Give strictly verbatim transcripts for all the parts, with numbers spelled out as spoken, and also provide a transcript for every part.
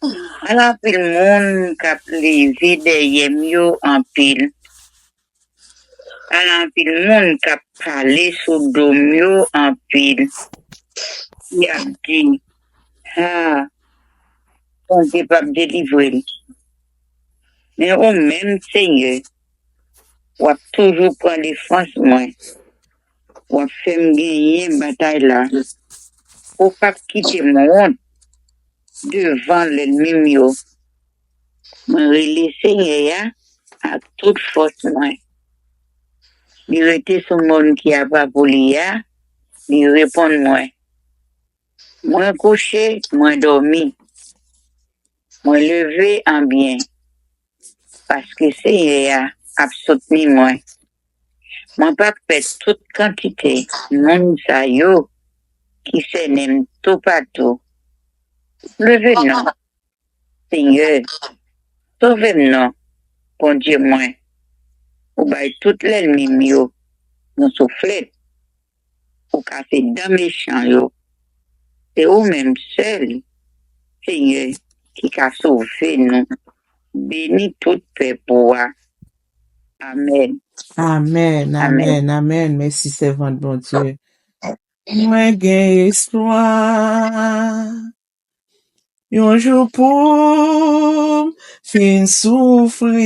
Ala anpil moun k ap leve dèyè m yo anpil. Ala anpil moun k ap pale sou do m yo anpil. Y ap di, "Ha, Bondye p ap delivre l." Men ou menm, Senyè, w ap toujou pran defans mwen. W ap fè m genyen batay la. Ou p ap kite m wont devan lènmi m yo. Mwen rele Senyè a ak tout fòs mwen. Li rete sou mòn ki apa pou li a, li reponn mwen. Mwen kouche, mwen dòmi. Mwen leve an byen, paske Senyè a ap soutni mwen. Mwen p ap pè tout kantite moun sa yo ki sènen m toupatou. Leve non, Senyè, sove m non, Bondye mwen. Ou bay tout lènmi m yo yon souflèt. Ou kase dan mechan yo. Se ou menm sèl, Senyè, ki ka sove nou. Beni tout pèp ou a. Amèn. Amèn, amèn, amèn. Mèsi, sèvant Bondye. Mwen gen espwa. Yon jou pou m fin soufri.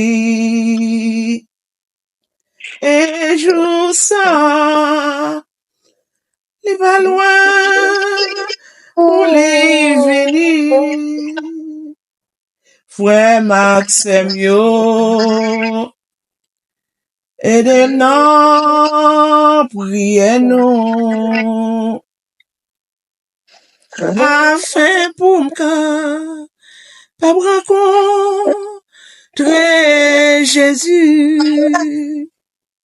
E jou sa, li pa lwen pou li vini. Frè m ak sè m yo, ede m nan priyè nou. Afen pou m kapab rankontre Jezi.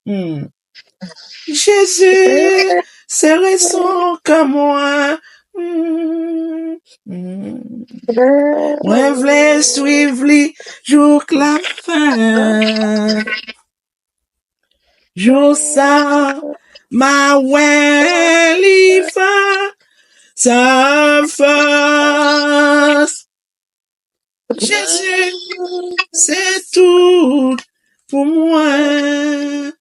Hmm. Jezi, se rezon kè mwen. Hmm. Hmm. Mwen vle swiv li jouk lafen. Jou sa, m a wè li fas a fas. Jezi, se tout pou mwen.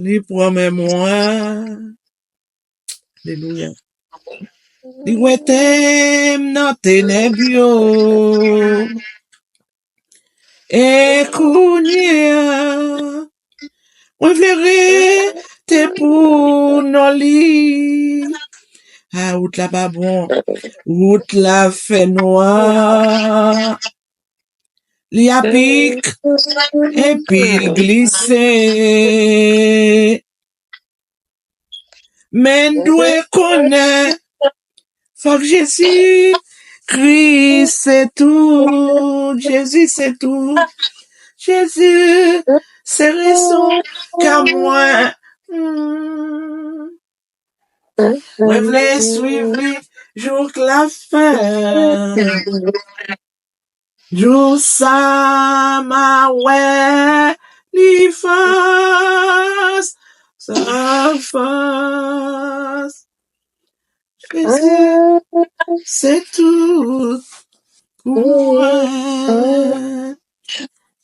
Li pwomèt mwen. Alelouya. Li wete m nan tenèb yo. E kounye a, mwen vle rete pou non li. A, wout la pa bon. Wout la fè nwa. Li apik epi l glise. Men n dwe konnen, fòk Jezi Kris se tout. Jezi se tout. Jezi se rezon kè mwen. Hmm. Mwen vle swiv li jouk lafen. Jou sa m a wè li fas a fas. Jezi, se tout pou mwen.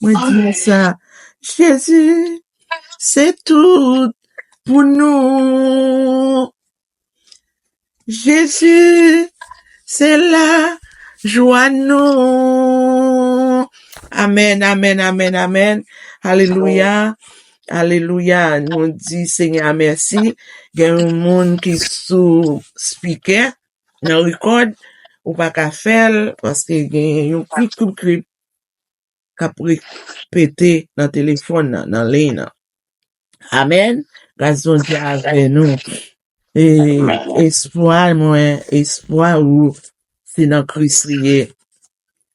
Mwen di nou sa, Jezi, se tout pou nou. Jezi, se lajwa nou. Amèn, amèn, amèn, amèn. Alelouya. Alelouya. Nou di Senyè a mèsi. Gen yon moun ki sou spikè, nan rekòd, ou pa ka fè l, paske gen yon krip, krip, krip k ap repete nan telefòn nan, nan liy nan. Amèn. Gras Bondye avè nou. E espwa mwen, espwa ou, se nan Kris li ye.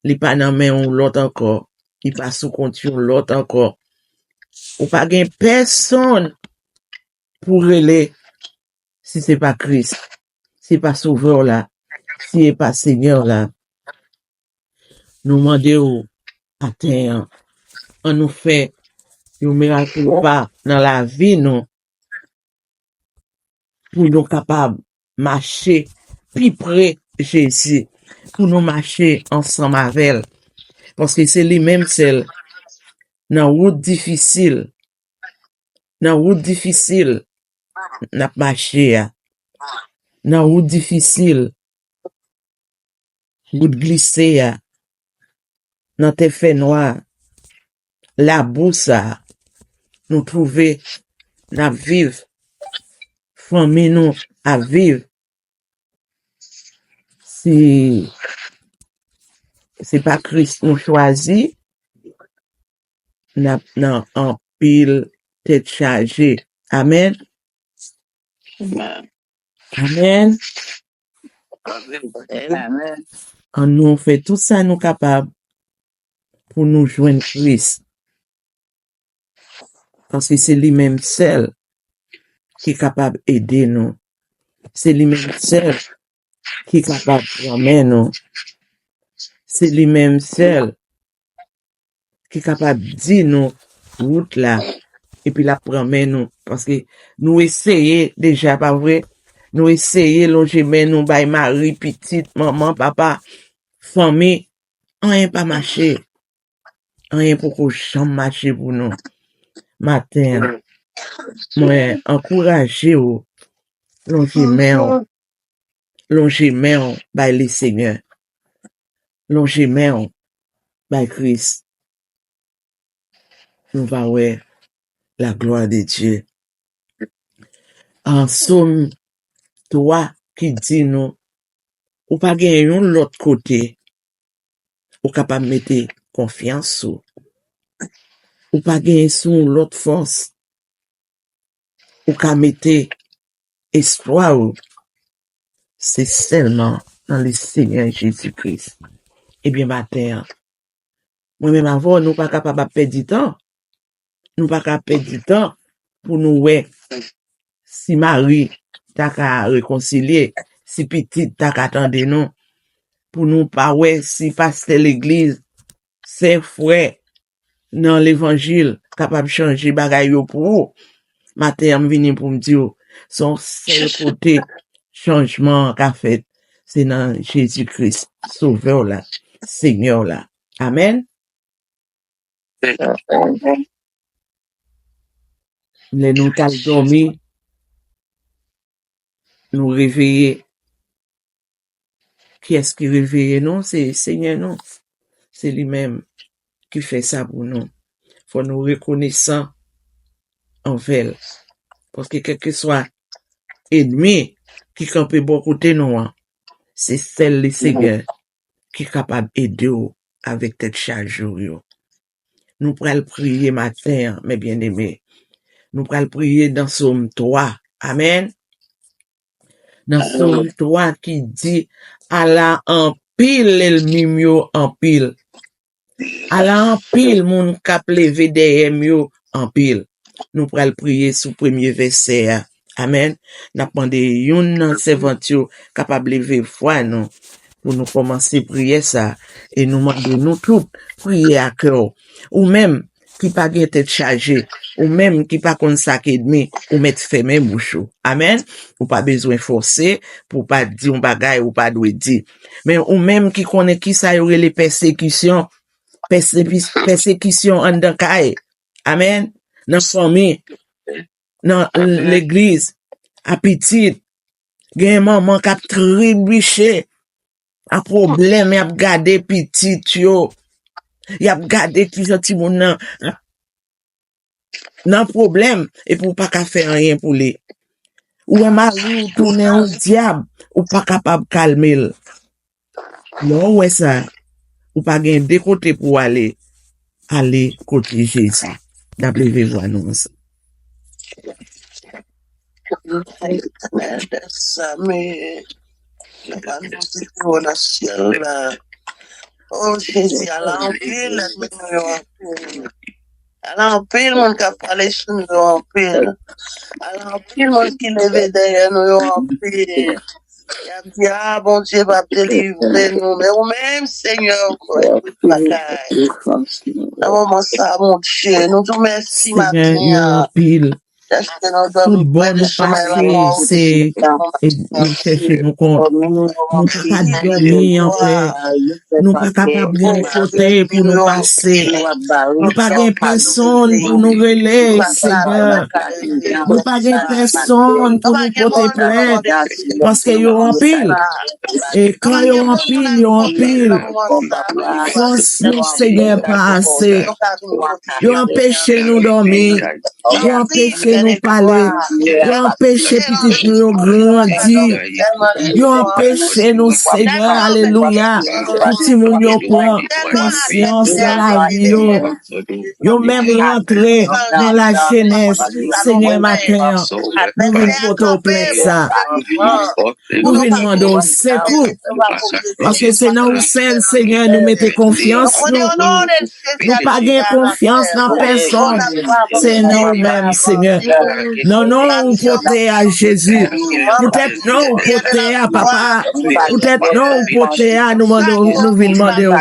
Li pa nan men yon lòt ankò. Li pa sou kont yon lòt ankò. Ou pa gen pèsonn pou rele si se pa Kris, si se pa Sovè w la, si se pa Senyè w la. Nou mande w maten an, ann nou fè yon mirak pa nan lavi nou pou nou kapab mache pi pre Jezi. pou nou mache ansanm avè l. Paske se li menm sèl nan wout difisil, nan wout difisil n ap mache a, nan wout difisil, wout glise a, nan tè fènwa, labou sa a, nou twouve n ap viv, fanmi nou ap viv. Si se pa Kris nou chwazi, n ap nan anpil tèt chaje. Amèn. Amèn. Amèn. Ann nou fè tout sa nou kapab pou nou jwenn Kris. Paske se li menm sèl ki kapab ede nou. Se li menm sèl ki kapab pran men nou. Se li menm sèl ki kapab di nou wout la, epi l ap pran men nou. Paske nou eseye deja, pa vre? Nou eseye lonje men nou bay mari, pitit, manman, papa, fanmi. Anyen pa mache. Anyen poko janm mache pou nou. Maten an, mwen ankouraje w, lonje men w, lonje men w bay Lesenyè. Lonje men w bay Kris. Nou va wè la gloire de Dieu. An Sòm twa ki di nou, ou pa gen yon lòt kote ou kapab mete konfyans ou. Ou pa gen sou yon lòt fòs ou ka mete espwa ou. Se sèlman nan Lesenyè Jezi Kris. Ebyen, maten an, mwen menm avè w, nou pa kapab ap pèdi tan. Nou pa ka pèdi tan pou nou wè si mari ta ka rekonsilye, si pitit ta ka tande nou, pou nou pa wè si pastè legliz, sè, frè nan levanjil kapab chanje bagay yo pou ou. Maten an, m vini pou m di w, se yon sèl kote chanjman an ka fèt, se nan Jezi Kris, Sovè w la, Senyè w la. Amèn. Lè nou t al dòmi, nou reveye. Kiyès ki reveye nou? Se Senyè nou. Se li menm ki fè sa pou nou. Fò nou rekonesan anvè l. Paske kèlkeswa ènmi ki kanpe bò kote nou an, se sèl Lesenyè ki kapab ede w avèk tèt chaje w yo. Nou pral priye maten an, mes bien-aimés. Nou pral priye nan Sòm twa. Amèn. Nan Sòm twa ki di, ala anpil ènmi m yo anpil. Ala anpil moun k ap leve dèyè m yo anpil. Nou pral priye sou premye vèsè a. Amèn. N ap mande youn nan sèvant yo kapab leve vwa nou pou nou kòmanse priyè sa a. E nou mande nou tout priye ak kè w. Ou menm ki pa gen tèt chaje, ou menm ki pa konn sa k ènmi, ou mèt fèmen bouch ou. Amèn. Ou pa bezwen fòse pou w pa di yon bagay ou pa dwe di. Men ou menm ki konnen kisa yo rele pèsekisyon, pèsepi-, pèsekisyon anndan kay. Amèn. Nan fanmi, nan legliz, a pitit. Gen manman k ap tribiche a pwoblèm, y ap gade pitit yo. Y ap gade kijan timoun nan nan pwoblèm, epi w pa ka fè anyen pou li. Ou wè mari w tounen yon dyab, ou pa kapab kalme l. Lè w wè sa, ou pa gen de kote pou w ale, ale kote Jezi. N ap leve vwa nou ansanm. Sa, men, nou pa nou se nan syèl la. O Jezi, ala anpil ènmi nou yo anpil. Ala anpil moun k ap pale sou nou yo anpil. Ala anpil moun ki leve dèyè nou yo anpil. Y ap di, a, Bondye p ap delivre nou. Men ou menm, Senyè, ou konn tout bagay. Nan moman sa, Bondye, nou di w mèsi maten an. Anpil. Tout bò nou pase, se, e, nou chèche nou kont. Nou pa ka dòmi anpè. Nou pa kapab gen yon fotèy pou nou pase. Nou pa gen pèsonn pou nou rele, Senyè. Nou pa gen pèsonn pou nou pote plent, paske yo anpil. E kan yo anpil, yo anpil. Fòs nou, Senyè, pa ase. Yo anpeche nou dòmi. Yo anpeche nou pale. Yo anpeche pitit nou yo grandi. Yo anpeche nou, Senyè, alelouya, pou timoun yo pran konsyans nan lavi yo. Yo menm rantre nan lajenès, Senyè, maten an. Nou vin pote w plent sa. Nou vin mande w sekou. Paske se nan ou sèl, Senyè, nou mete konfyans nou. Nou pa gen konfyans nan pèsonn. Se nan ou menm, Senyè. Nan non ou pote a, Jezi. Poutèt non ou pote a, Papa. Poutèt non ou pote a, nou mande w, nou vin mande w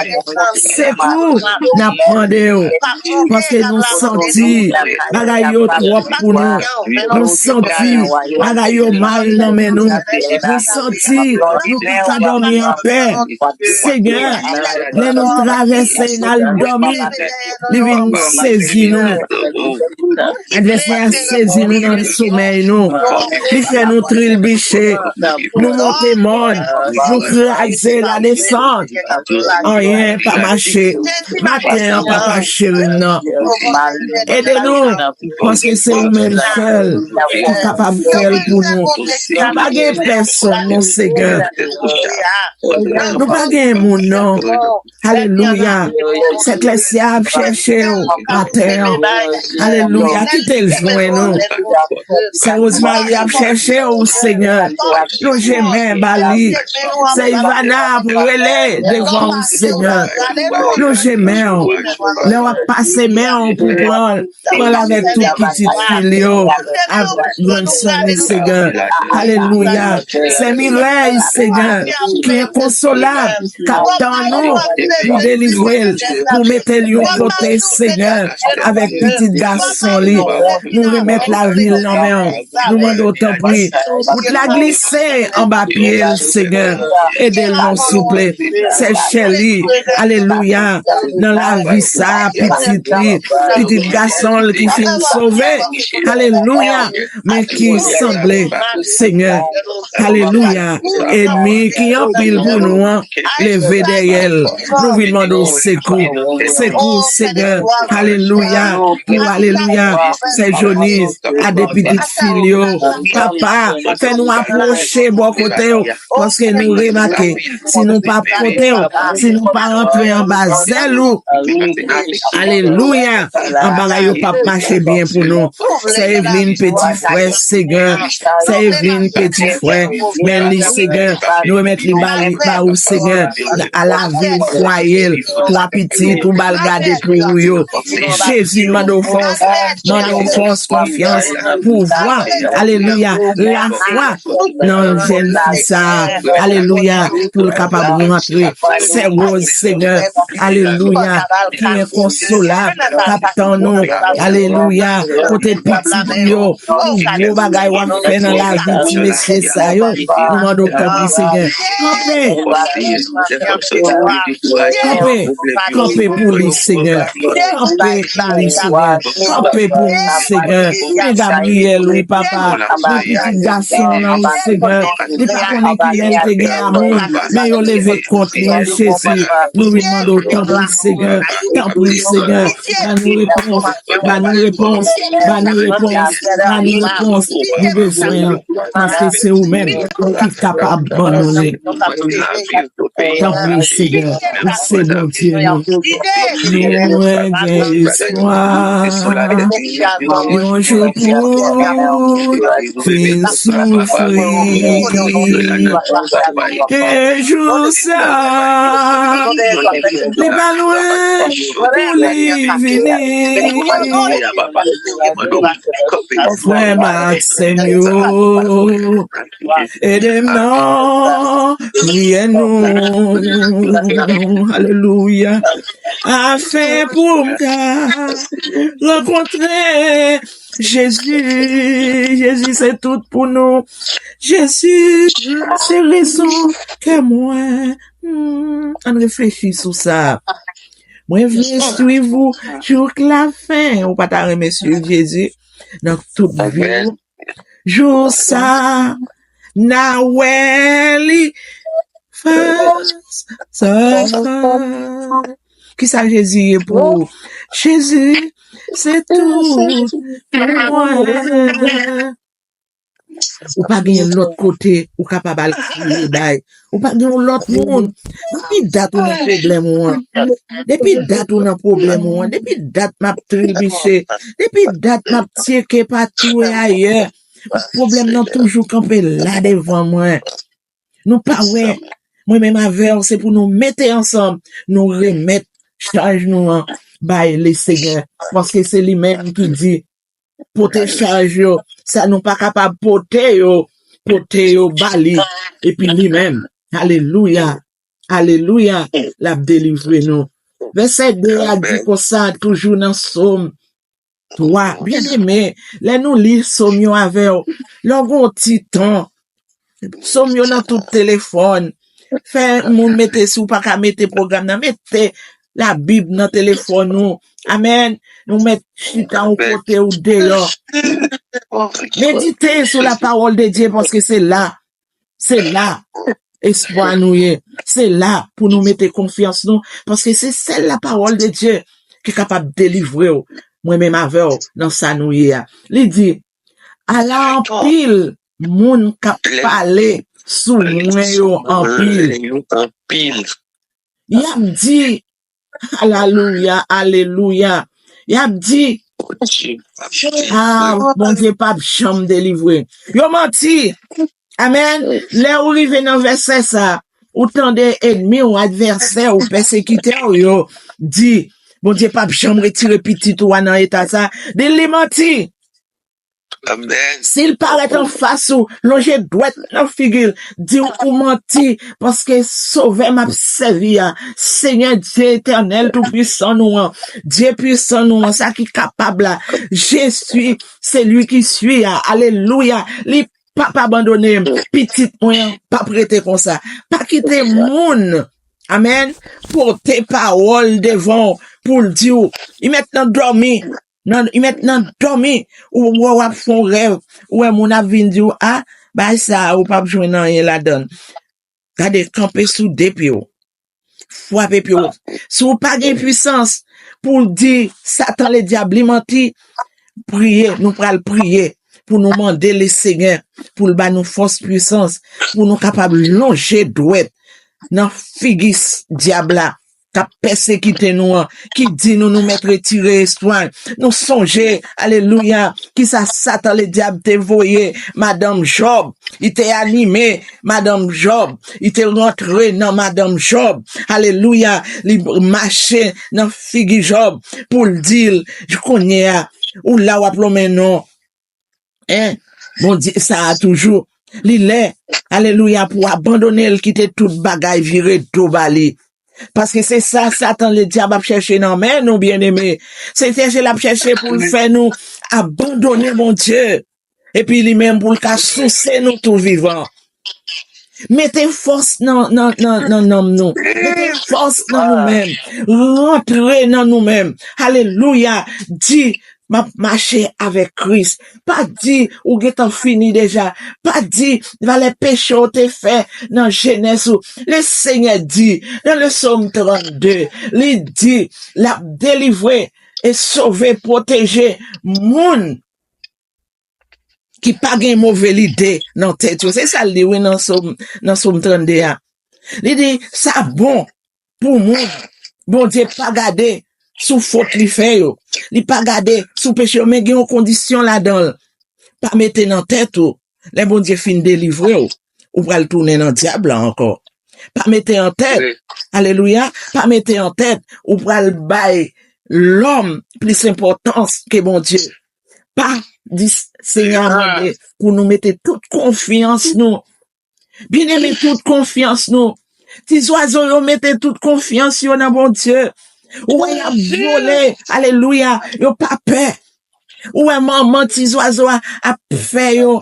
sekou. N ap mande w. Paske nou santi bagay yo twòp pou nou. Nou santi bagay yo mal nan men nou. Nou santi nou pa ka dòmi anpè. Senyè, lè nou travèse, n al dòmi, li vin sezi nou. Advèsè a sezi nou nan somèy nou. Li fè nou trilbiche. Nou monte mòn. Nou kraze ladesann. Anyen pa mache. Maten an, Papa cheri m nan. Ede nou. Paske se ou menm sèl ki kapab fè l pou nou. Nou pa gen pèsonn, non, Senyè. Nou pa gen moun, non. Alelouya. Sèt lèsyè ap chèche w atè an. Alelouya. Kite l jwenn ou. Sè Rosemary ap chèche w, Senyè. Lonje men ba li. Sè Ivana ap rele devan w, Senyè. Lonje men w. Lè w ap pase men w pou pran l, pran l avèk tout pitit fi l yo, ak grandsè li, Senyè. Alelouya. Sè Mirèy, Senyè, ki enkonsolab, k ap tann ou pou delivre l, pou mete l yon kote, Senyè, avèk pitit gason li. Nou remèt lavi l nan men w. Nou mande w, tanpri, wout la glise anba pye l, Senyè. Ede l, non, souple. Sè Chèli, alelouya, nan lavi sa, pitit li, pitit gason l ki fin sove, alelouya, men ki sanble, Senyè, alelouya, ènmi ki anpil pou nou an, leve dèyè l. Nou vin mande w sekou, sekou, Senyè, alelouya, pou, alelouya, sè Jonis, a de pitit fi l yo, Papa, fè nou apwoche bò kote w, paske nou remake, si nou pa pote w, si nou pa rantre anba zèl ou, alelouya, an bagay yo p ap mache byen pou nou. Sè Evelyn, peti frè, Senyè, sè Evelyn, peti frè, men li, Senyè, nou remèt li ba, ba ou, Senyè, a lavi l, fwaye l, twa pitit ou ba l gade pou ou yo. Jezi, mande w fòs, mande w fòs, konfyans, pouvwa, alelouya, lafwa nan jèn fi sa a, alelouya, pou l kapab rantre. Sè Rose, Senyè, alelouya, ki enkonsolab, k ap tann ou, alelouya, kote pitit yo, pou gwo bagay w ap fè nan lavi ti mesye sa yo, nou mande w, tanpri, Senyè, kanpe, kanpe, kanpe pou li, Senyè. Kanpe ba li, Senyè. Kanpe pou li, Senyè. Men Gabriel, wi, Papa. Men pitit gason w lan, wi, Senyè. Li pa konnen kilè l te gen amou, men yo leve kont li, wi, Jezi. Nou vin mande w, tanpri, Senyè. Tanpri, Senyè. Ba nou repons. Ba nou repons. Ba nou repons. Ba nou repons. Nou bezwen an. Paske se ou menm ki kapab ban nou li. Tanpri, Senyè, ou se Bondye nou. Nou mwen gen espwa. Yon jou pou fin soufri. E jou sa, li pa lwen pou li vini. Frè m ak sè m yo, ede m nan priyè nou. Alelouya. Afin pou m ka rankontre Jezi, Jezi se tout pou nou. Jezi se rezon ke mwen. Hmm, ann reflechi sou sa. Mwen vle swiv ou jouk lafen. Ou pa ta renmen swiv Jezi nan tout vi w? Jou sa, n a wè li fas a fas. Kisa Jezi ye pou ou? Jezi se tout pou mwen. Ou pa gen lòt kote ou kapab al kriye bay. Ou pa gen yon lòt moun. Depi dat ou nan pwoblèm ou an. Depi dat ou nan pwoblèm ou an. Depi dat m ap tribiche. Depi dat m ap tyeke pa tou e ayè. Pwoblèm nan toujou kanpe la devan mwen. Nou pa wè, mwen menm avè w, se pou nou mete ansanm, nou remèt chaj nou an bay Lesenyè. Paske se li menm ki di, pote chaj yo, sa nou pa kapab pote yo, pote yo ba li. Epi li menm, alelouya, alelouya, l ap delivre nou. Vèsè de a di konsa, toujou nan Sòm twa. Byeneme, lè nou li Sòm yo avè w, lè w gen yon ti tan, Sòm yo nan tout telefòn. Fè moun mete, si w pa ka mete pwogram nan, mete Labib nan telefòn ou. Amèn. Nou mèt chita yon kote ou deyò. Medite sou la parole de Dieu, paske se la, se la espwa nou ye. Se la pou nou mete konfyans nou, paske se sèl la parole de Dieu ki kapab delivre w, mwen menm avè w, nan sa nou ye a. Li di, ala anpil moun k ap pale sou mwen yo anpil. Y ap di, alelouya, alelouya. Y ap di, a, Bondye p ap janm delivre. Yo manti. Amèn. Lè ou rive nan vèsè sa, ou tande ènmi w, advèsè w, pèsekitè w yo di, Bondye p ap janm retire pitit ou a nan eta sa. Di l li manti. Amèn. Si l parèt anfas ou, lonje dwèt nan figi l, di w ou manti, paske Sovè m ap sèvi a, Senyè Dye etènèl toupwisan nou an, Dye pwisan nou an, sa ki kapab la, Jezi, se li ki sui a, alelouya, li p ap abandone m, pitit mwen an p ap rete konsa. Pa kite moun, amèn, pote pawòl devan w pou l di w, li mèt nan dòmi, nan, li mèt nan dòmi, ou wè w ap fè yon rèv, ou wè moun ap vin di w, a, bagay sa a, ou p ap jwenn anyen ladan l. Gade, kanpe sou de pye w. Frape pye w. Si w pa gen pwisans pou w di Satan ledyab li manti, priye, nou pral priye pou nou mande Lesenyè pou l ba nou fòs, pwisans, pou nou kapab lonje dwèt nan figi s-, dyab la k ap pèsekite nou an, ki di nou nou mèt retire espwa. Nou sonje, alelouya, kisa Satan ledyab te voye madanm Jòb. Li te anime madanm Jòb. Li te rantre nan madanm Jòb. Alelouya. Li mache nan figi Jòb pou l di l, kounye a, ou la w ap lonmen non. En, Bondye sa a toujou. Li lè, alelouya, pou w abandone l, kite tout bagay vire do ba li. Paske se sa Satan ledyab ap chèche nan men nou, byeneme. Se chèche l ap chèche pou l fè nou abandone Bondye. Epi li menm pou l ka souse nou tou vivan. Mete fòs nan, nan, nan, nan nanm nou. Mete fòs nan nou menm. Rantre nan nou menm. Alelouya. Di, m ap mache avèk Kris. Pa di, ou gentan fini deja. Pa di, valè peche w te fè nan jenès ou. Le Senyè di, nan le Sòm trannde, li di, l ap delivre e sove, pwoteje moun ki pa gen move lide nan tèt yo. Se sa l di, wi, nan Sòm, nan Sòm trannde a. Li di, sa bon pou moun. Bondye pa gade sou fot li fè yo. Li pa gade sou peche yo, men gen yon kondisyon ladan l. Pa mete nan tèt ou, lè Bondye fin delivre w, ou pral tounen nan dyab la ankò. Pa mete an tèt, alelouya, pa mete an tèt, ou pral bay lòm plis enpòtans ke Bondye. Pa di Senyè a mande pou nou mete tout konfyans nou. Byeneme, tout konfyans nou. Ti zwazo yo mete tout konfyans yo nan Bondye. Ou wè y ap vole, alelouya, yo pa pè. Ou wè manman ti zwazo a ap fè yo.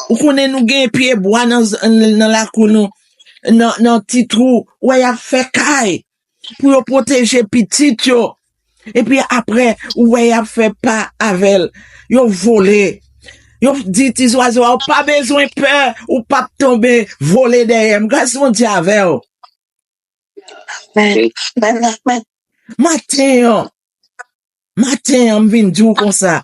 Ou konnen nou gen pye bwa nan, nan lakou nou, nan, nan ti twou. Ou wè y ap fè kay pou yo pwoteje pitit yo. Epi apre, ou wè y ap fè pa avè l. Yo vole. Yo di ti zwazo a, ou pa bezwen pè, ou p ap tonbe, vole dèyè m. Gras Bondye avè w. Amen. Amen. Amen. Maten an, maten an, m vin di w konsa.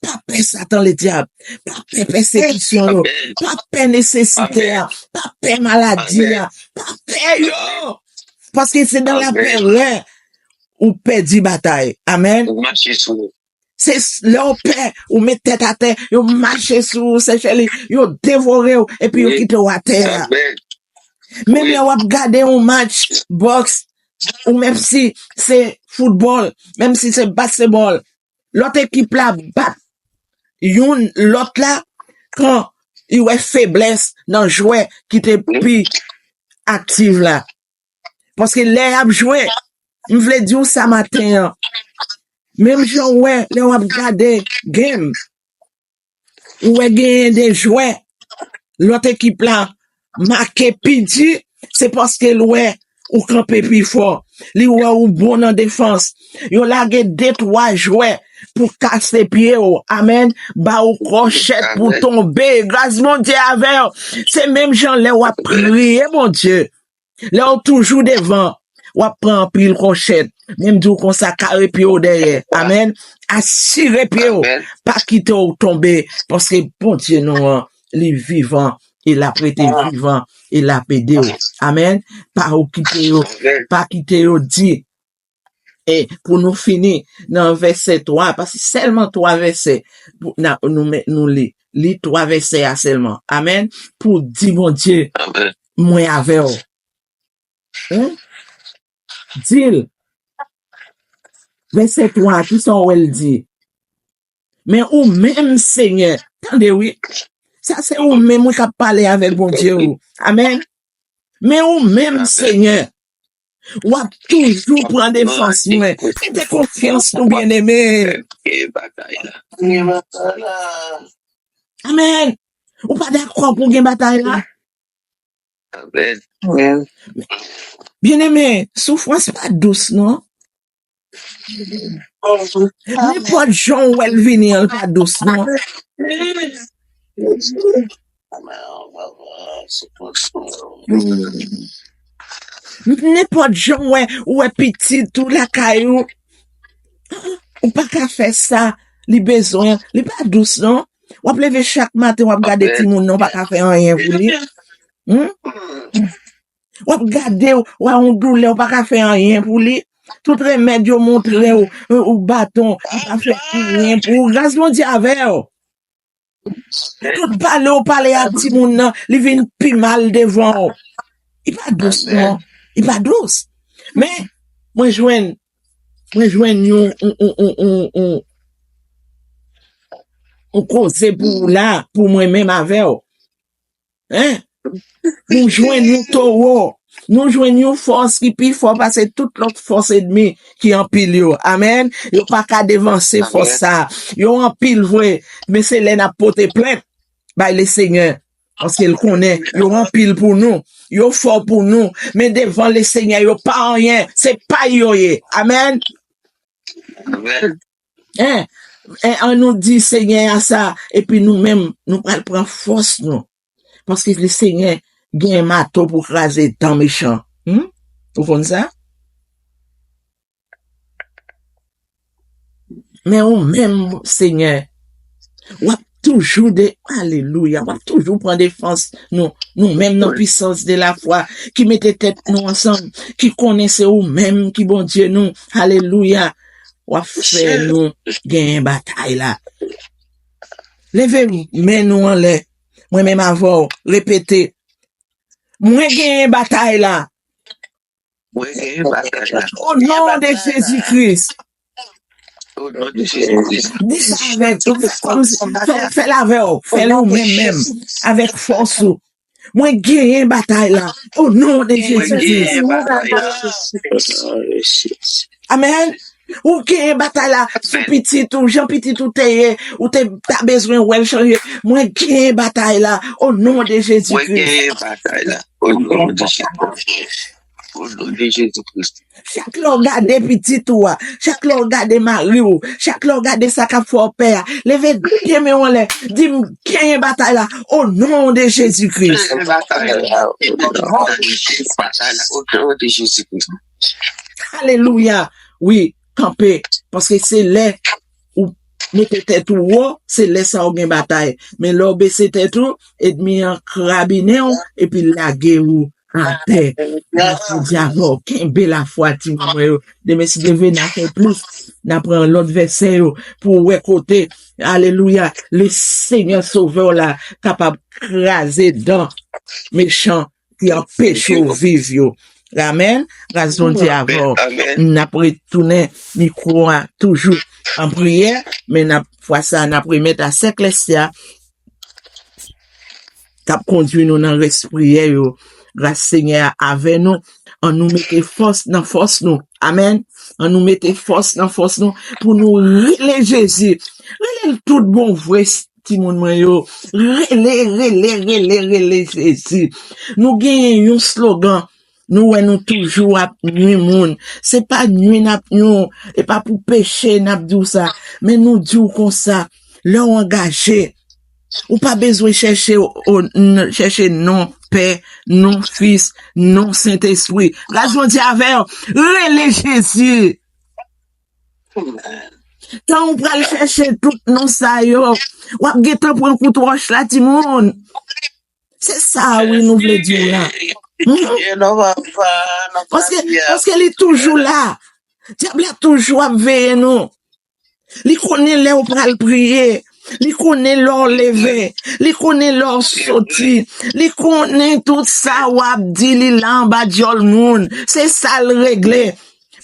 Pa pè Satan Ledyab. Pa pè pèsekisyon yo. Amen. Pa pè nesesite a. Amen. Pa pè maladi a. Amen. Pa pè yo. Paske se nan lapè ou pèdi batay. Amen. Ou mache sou Se lè w pè, ou met tèt atè, yo mache sou ou, Sechèli, yo devore w, epi yo kite w atè a. Menm lè w ap gade yon match bòks, ou menm si se foutbòl, menm si se basketball, lòt ekip la bat youn lòt la, kan li wè feblès nan jwè ki te pi aktif la. Paske lè y ap jwe, m vle di w sa maten an, menm jan w wè lè w ap gade game, ou wè genyen de jwè, lòt ekip la make pi di, se paske l wè ou kanpe pi fò. Li wè ou bon nan defans. Yo lage de twa jwè pou kase pye w. Amèn. Ba ou kòchèt pou tonbe. Gras Bondye avè w. Se menm jan lè w ap priye Bondye. Lè w toujou devan, w ap pran anpil kòchèt. Men m di w konsa, kare pye w dèyè. Amèn. Asire pye w. Pa kite w tonbe. Paske Bondye nou an, li vivan. E l ap rete vivan. E l ap ede w. Amèn. Pa ou kite yo, pa kite yo di, e pou nou fini nan vèsè twa, paske sèlman twa vèsè, pou, na, nou, men, nou li. Li twa vèsè a sèlman. Amèn. Pou di Bondye, mwen avè w. Hein? Di l. Vèsè twa, kisa w wè l di? Men ou menm, Senyè, tande wi. Sa se ou menm wi k ap pale avèk Bondye ou. Amèn. Men ou menm, Senyè, w ap toujou pran defans mwen. Mete konfyans nou, byeneme. Amèn. Ou pa dakò pou gen batay la? Amèn. Byeneme, soufrans pa dous, non. Nenpòt jan w wè l vini an, l pa dous, non. Nenpòt jan w wè, ou wè pitit ou lakay ou, ou pa ka fè sa li bezwen, li pa dous, non. W ap leve chak maten, w ap gade timoun nan, w pa ka fè anyen pou li. Hmm? W ap gade, w a yon doulè, w pa ka fè anyen pou li. Tout remèd yo montre w, ou baton, li pa fè anyen pou ou. Gras Bondye avè w. Tout pale w pale ak timoun nan, li vin pi mal devan w. Li pa dous, non. Li pa dous. Men, mwen jwenn, mwen jwenn yon, yon, yon, yon, yon, yon, yon koze pou ou la, pou mwen menm avè w. Hein? Nou jwenn yon towo. Nou jwenn yon fòs ki pi fò pase tout lòt fòs ènmi ki anpil yo. Amèn. Yo pa ka devanse fòs sa. Yo anpil vre. Men se lè n ap pote plent bay Lesenyè. Paske l konnen yo anpil pou nou. Yo fò pou nou. Men devan Lesenyè, yo pa anyen. Se pay yo ye. Amèn. Amèn. Hein? Hein, an nou di Senyè a sa, epi nou menm, nou pral pran fòs nou. Paske Lesenyè gen mato pou kraze dan mechan. Hmm? Ou konn sa? Men ou menm, Senyè, w ap toujou de, alelouya, w ap toujou pran defans nou, nou menm nan pwisans de lafwa, ki mete tèt nou ansanm, ki konnen se ou menm ki Bondye nou. Alelouya. W ap fè nou genyen batay la. Leve men nou anlè. Mwen menm avè w, repete. Mwen genyen batay la. Mwen genyen batay la. O non de Jezi Kris. O non de Jezi Kris. Di sa avèk, fè l avè w, fè l ou menm menm, avèk fòs ou. Mwen genyen batay la. O non de Jezi Kris. Amèn. Ou genyen batay la sou pitit ou, jan pitit ou te ye, ou te ta bezwen wè l chanje. Mwen genyen batay la, o non de Jezi Kris. Mwen genyen batay la, o non de Jezi Kris. O non de Jezi Kris. Chak lè w gade pitit ou a, chak lè w gade mari w, chak lè w gade sa k ap fè w pè a, leve de men w anlè, di, "M genyen batay la, o non de Jezi Kris." Genyen batay la, o non de Jezi Kris. Alelouya. Wi, kanpe. Paske se lè ou mete tèt ou wo, se lè sa ou gen batay. Men lè w bese tèt ou, ènmi an krabinen w, epi l lage ou atè. Mwen di avè w, kenbe lafwa, timoun mwen yo. Demen, si Dye vle, n a fè plis. N a pran lòt vèsè yo pou w wè kote, alelouya, le Senyè Sovè w la kapab kraze dan mechan ki anpeche w viv yo. Amèn. Gras Bondye avè w. N ap retounen mikwo a toujou an priyè, men n ap, fwa sa a, n ap remèt a sè Klèsya k ap kondui nou nan rès priyè yo. Gras Senyè a avè nou. Annou mete fòs nan fòs nou. Amèn. Annou mete fòs nan fòs nou pou nou rele Jezi. Rele l tout bon vre, timoun mwen yo. Rele, rele, rele, rele Jezi. Nou genyen yon slogan. Nou wè nou toujou ap nwi moun. Se pa nwi n ap nwi w. E pa pou peche n ap di w sa. Men nou di w konsa. Lè w angaje, ou pa bezwen chèche, o, n-, chèche non Pè, non Fis, non Sentespri. Gras Bondye avè w. Rele Jezi. Tan ou pral chèche tout non sa yo, w ap gentan pran kout wòch la, timoun. Se sa, wi, nou vle di w la. Mhm. Paske, paske li toujou la. Dyab la toujou ap veye nou. Li konnen lè w pral priye. Li konnen lè w leve. Li konnen lè w soti. Li konnen tout sa w ap di li la anba dyòl moun. Se sa l regle.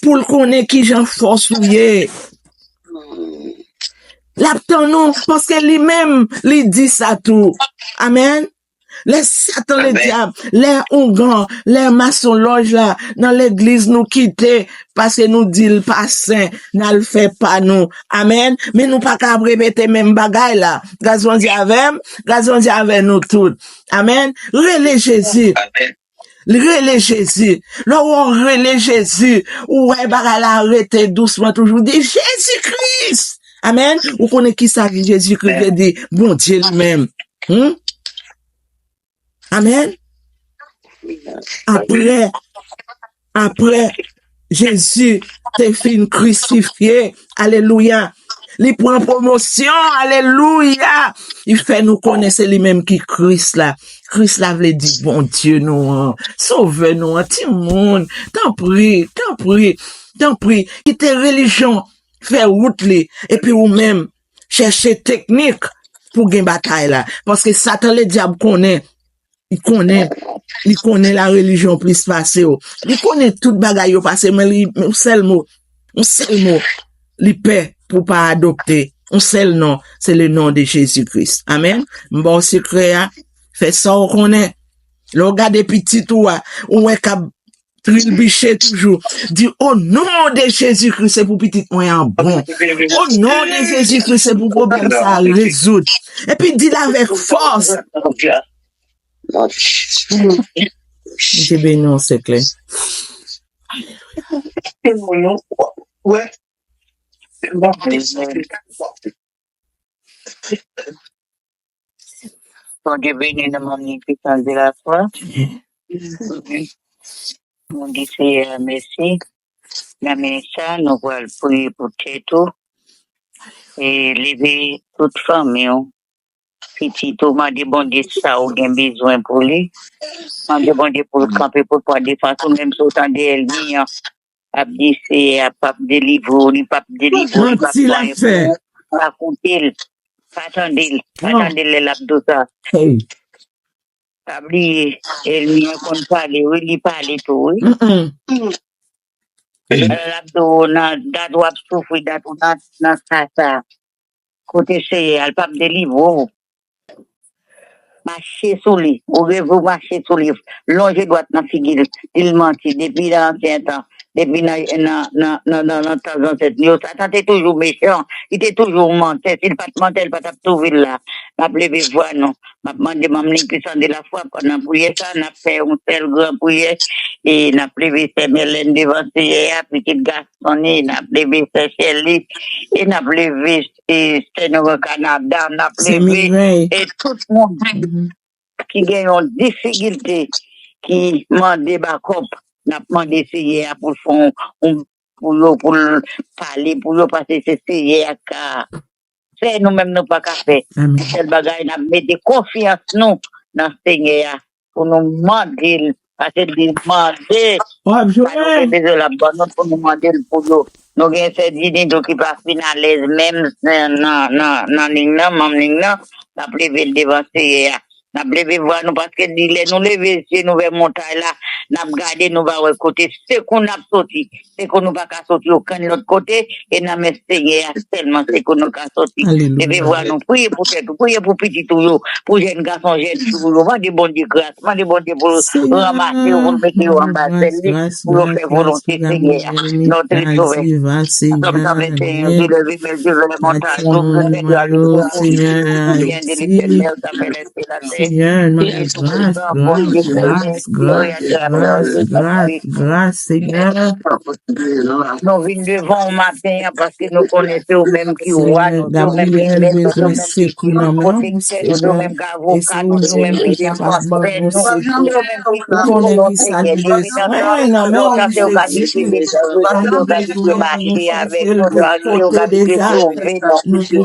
Pou l konnen kijan fòs ou ye. L ap tann ou, paske li menm, li di sa tou. Amèn. Lè Satan ledyab, lè oungan, lè masonlòj la, nan legliz nou kite, paske nou di l pa sen, n al fè pa nou. Amèn. Men nou pa ka ap repete menm bagay la. Gras Bondye avè m, gras Bondye avè nou tout. Amèn. Rele Jezi. Rele Jezi. Lè w rele Jezi, ou wè bagay la rete dousman toujou. Di, "Jezi Kris." Amèn. Ou konnen ki sa Jezi Kris vle di? Bondye li menm. Hmm? Amèn. Apre, apre Jezi te fin krisifye, alelouya, li pran pwomosyon, alelouya. Li fè nou konnen se li menm ki Kris la. Kris la vle di Bondye nou an, Sovè nou an, timoun. Tanpri, tanpri, tanpri, kite relijyon fè wout li, epi ou menm, chèche teknik pou gen batay la. Paske Satan ledyab konnen, li konnen, li konnen la relijyon plis pase w. Li konnen tout bagay yo pase, men li, yon sèl mo, yon sèl mo, li pè pou pa adopte. Yon sèl non, se le non de Jezi Kris. Amèn. M ba w sekrè a, fè sa w konnen. Lè w gade pitit ou a, ou wè k ap trilbiche toujou. Di, "O non de Jezi Kris, se pou pitit mwen an bon. O non de Jezi Kris, se pou pwoblèm sa a rezoud." Epi di l avèk fòs. Bondye beni w, sè Klè. Bondye beni nou, manmi, puissance de la foi. Nou di Seyè a mèsi. Nan minit sa, nou pral priye pou tèt ou. E leve tout fanmi w. Pitit ou, mande Bondye sa ou gen bezwen pou li. Mande Bondye pou l kanpe, pou l pran defans ou, menm si w tande ènmi an ap di Seyè a p ap delivre w, li p ap delivre w, li p ap fè anyen pou ou. Pa koute l. Pa tande l. Pa tande l lè l ap di w sa. Pa bliye, ènmi an konn pale, wi, li pale tou, wi. Lè l ap di w nan dat w ap soufri, dat ou nan, nan sa, sa. Kote Seyè a, l p ap delivre w. Mache sou li. Ou reve w mache sou li. Lonje dwat nan figi l. Di l manti. Depi nan ansyen tan, depi nan, nan, nan, nan, nan, nan tan zansèt li yo. Satan te toujou mechan, li te toujou mantè. Si l pa t mantè, li pa t ap twouve l la. N ap leve vwa nou. M ap mande manm li pwisan de lafwa nan priyè sa, n ap fè yon sèl gran priyè, e n ap leve sè Mèlèn devan Seyè a, pitit gason li, n ap leve sè Chèli, e n ap leve e sè nou nan Kanada, n ap leve e tout moun ki gen yon difikilte, ki mande bakòp, n ap mande Seyè a pou l fè yon, yon pou yo, pou l pale pou yo, paske se Seyè a k ka fè, nou menm nou pa ka fè. Sèl bagay, n ap mete konfyans nou nan Senyè a pou nou mande l, paske l di mande, sa nou gen bezwen l ap ban nou pou nou mande l pou yo. Nou gen sè Dini tou ki pa fin alèz menm nan, nan, nan, nan liy nan, manm liy nan, n ap leve l devan Seyè a. N ap leve vwa nou paske di lè nou leve zye nou vè montay la, n ap gade nou pa wè kote sekou n ap soti. Sekou nou pa ka soti okenn lòt kote, e nan men Senyè a sèlman sekou nou ka soti. Leve vwa nou, priye pou tèt ou, priye pou pitit ou yo, pou jèn gason, jèn fi ou yo. Mande Bondye gras, mande Bondye pou ranmase yo, pou l mete yo anba zèl li, pou yo fè volonte Senyè a. Notre Sauveur. Sòm san venteyen di, leve men je vè lè montay, d'où viendra le secours? Il vient de l'Éternel, sa fè lè Senyè, mande gras, gras, gras, gras, gras, Senyè. Nou vin devan w maten an paske nou konnen se ou menm ki wa nou, se ou menm ki mèt nou, se ou menm ki pwotektè nou, se ou menm ki avoka nou, se ou menm ki defansè nou, se ou menm ki toujou nou, Senyè. Depi nan tan lontan, se ou k abitye defann nou, se ou k abitye mache avèk nou, se ou k abitye sove nou.